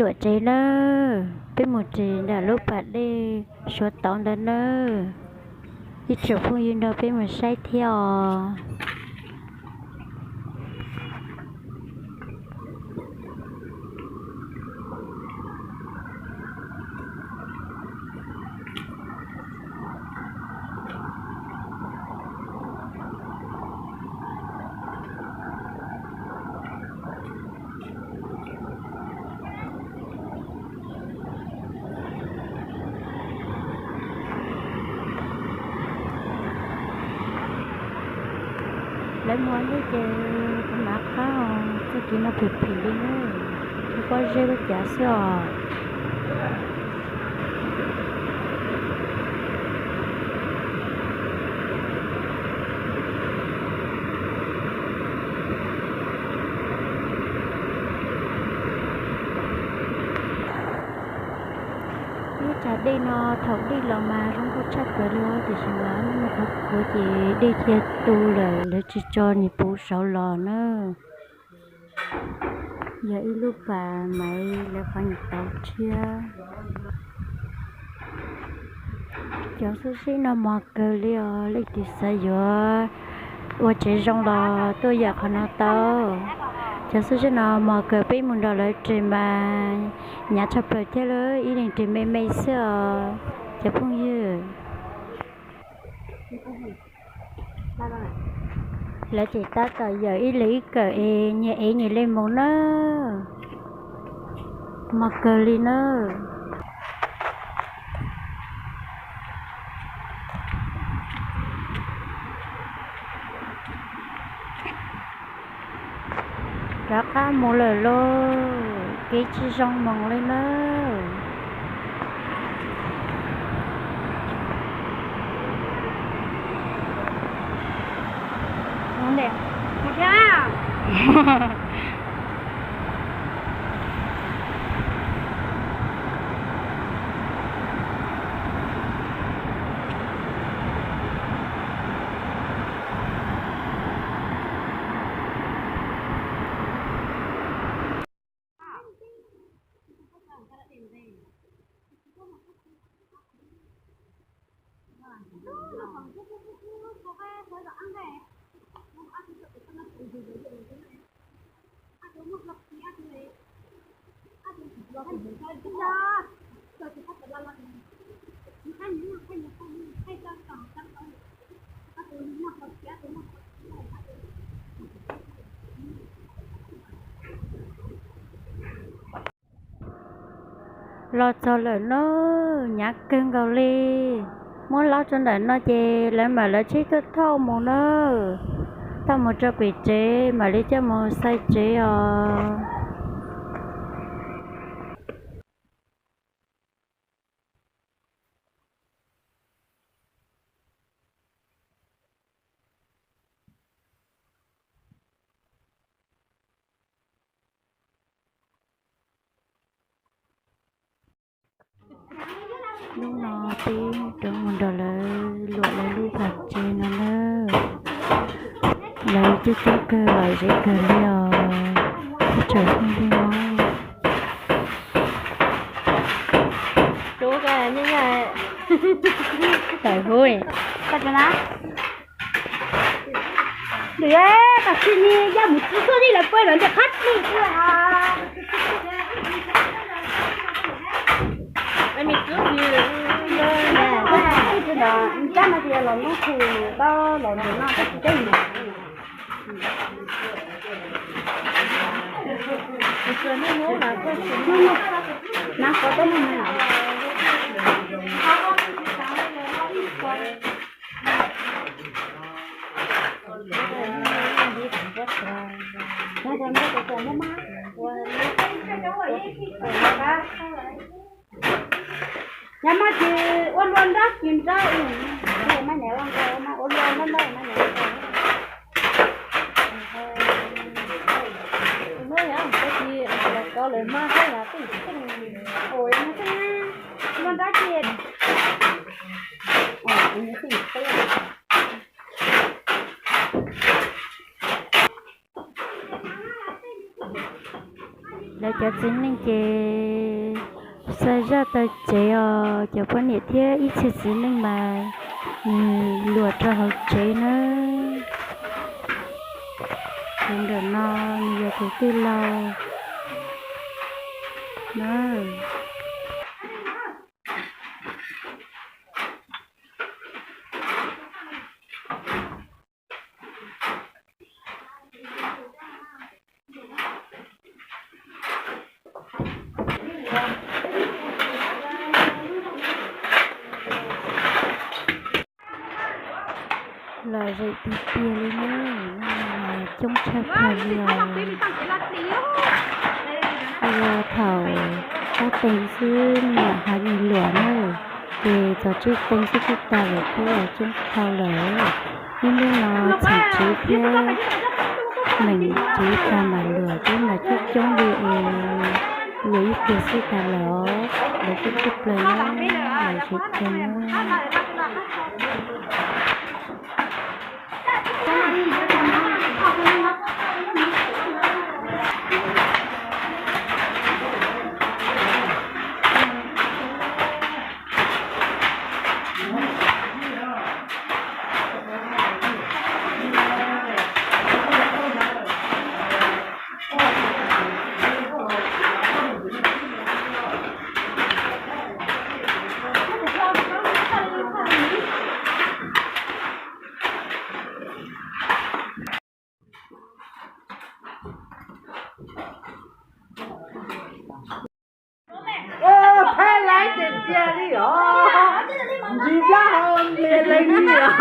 Tuam tsev nawb, peb mus tsev nram lub pas dej Suav tauv ntawd nawb. Ib tsoom phooj ywg nrog peb mus saib thiab os. Lawv mus ua ntej ces kuv mam qab, txoj kev no phim phim li na, kuv pob zeb lub cav xwb os. Lub tshav dej no thaum dej los mas zoo nkauj tshaj plaws li os, tiam sis mas hnub no qhov khuav ces dej thiaj tu lawm, lawv tsis tso nws puv saud los na. Yog ib lub pas maiv lawv qhov nyuam tauv tshiab. Cov xib seb no mos kawg li os, leej twg xav yuav ua tsev zoo los tuaj yam qhov no tau. Cov xib seb no mos kawg, peb mus nrog lawv tsev mas hnyav tshaj plaws thiab, lawv ib leeg tsev me me xwb os cov phooj ywg. Lawv tseem tab tom yawm ib leeg ib kawm es nyias ev nyias li mus na. Mos kawg li na. Rov qab mus lawm lauj, kev tsis zoo mus li nawb. Los txog lawm na, hnyav kawg nkaus li. Muab laub rau ntawm no ces lawv mam lawv tsheb tuaj thauj mus na. Thauj mus rau pem tsev mam li coj mus xai tsev os. Hnub no peb rov mus nrog lawv luam lawv lub pas tsev no na. Lawv coob coob kawg, lom zem kawg li os. Ib tsoom phooj ywg no. Tam sim no yog mus txog tuaj li lawv pw lawv ntawm qab plig xwb. Tab no ces los nub khu tau los ntawm no tab sis tej na qhov teb no na. Yog mas ces ua luaj nrab ces nrab, mas nyam ua nrab mas ua luaj nrab nrab mas nyam ua nrab. Ua nrab ces, lawv cov txiv neej ces Xa zaj taw tsev os, cov poj niam thiab ib txhia txiv neej mas nws luam rau hauv tsev na. Tus nram no nws yog tus tij laug na. Los zeem tiag tiag li na, coob tshaj plaws li os. Yog thaum qub teev xwb niam hais nws luam na, ces txog tsib teev xwb twb tag lawm thiab, coob dhau lawm. Ib hnub no txheem tsev thiab meem tsev tag mam luam, twb mas coob coob li es luam ib pliag xwb tag lawm os. Lawv coob tshaj plaws na, los zeem tiag na. Thaij laiv tiag tiag li os. Ntsis plab hau nti leej li os.